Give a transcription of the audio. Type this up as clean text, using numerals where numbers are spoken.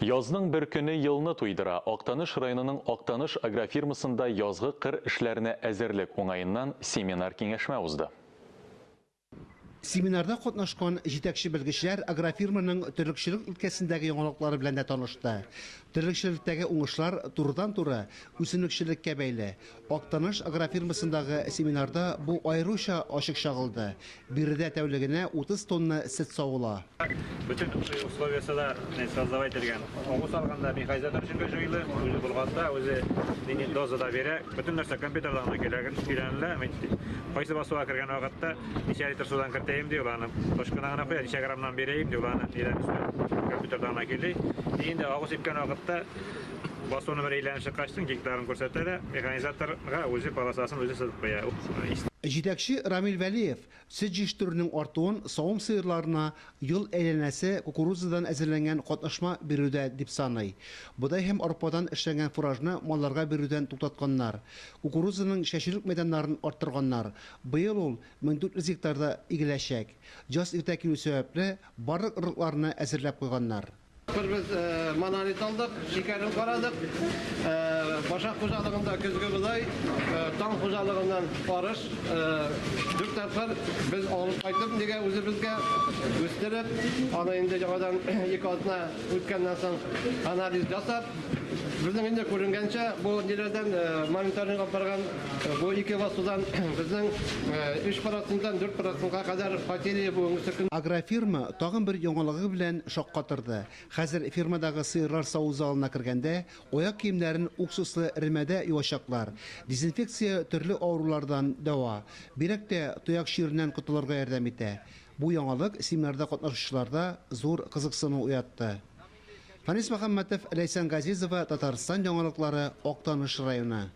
Язның бер көне елны туйдыра. Актаныш районының Актаныш агрофирмасында язгы кыр эшләренә әзерлек уңаеннан семинар-киңәшмә узды. Семинарда катнашкан җитәкче-белгечләр агрофирманың терлекчелек өлкәсендәге яңалыклары белән дә танышты. Терлекчелектәге уңышлар турыдан-туры үсемлекчелеккә бәйле. Актаныш агрофирмасындагы семинарда бу аеруча ачык чагылды. Биредә тәүлегенә 30 тонна сөт савыла. Бөтен условиясе дә создавать ителгән. Агу салганда механизатор өчен дә җайлы, үзе болгата, үзе нинди доза да бирә. Бөтен нәрсә компьютерда гына көйләнелә. Мин кайсы басуга кергән вакытта ничә литр судан кертәем ди, ул аны точканы гына куя, ничә граммнан бирәем ди, ул аны нидән өстән компьютерда гына көйли. И инде агу сипкән вакытта басуны бер әйләнеп чыккачтын гектарын күрсәтә дә, механизаторга үзе полосасын үзе сызып куя. Җитәкче Рамил Вәлиев сөт җитештерүнең артуын савым сыерларына ел әйләнәсе кукурузадан әзерләнгән катнашма бирүдә дип саный. Бодай һәм арпадан эшләнгән фуражны малларга бирүдән туктатканнар. Кукурузаның чәчүлек мәйданнарын арттырганнар. Быел ул 1400 гектарда игеләчәк. Яз иртә килү сәбәпле, барлык орлыкларны әзерләп куйганнар. Бер без монолит алдык, шикәрен карадык. Башак хуҗалыгында көзге бодай, Таң хуҗалыгыннан арыш, дүрт тапкыр без алып кайтып, нигә үзебезгә үстереп, аны инде яңадан ике атна үткәннән соң анализ ясап, безнең инде күренгәнчә, бу ниләрдән мониторинг алып барган бу ике басудан безнең 3 проценттан 4 процентка кадәр потери бүгенге көн. Агрофирма тагын бер яңалыгы белән шаккатырды. Хәзер фирмадагы сыерлар саву залына кергәндә, аяк киемнәрен уксуслы эремәдә юачаклар. Дезинфекция төрле авырулардан дәва. Бигрәк тә тояк чиреннән котылырга ярдәм итә. Бу яңалык семинарда катнашучыларда зур кызыксыну уятты. Фәнис Мөхәммәтов, Ләйсән Газизова, Татарстан яңалыклары, Актаныш районы.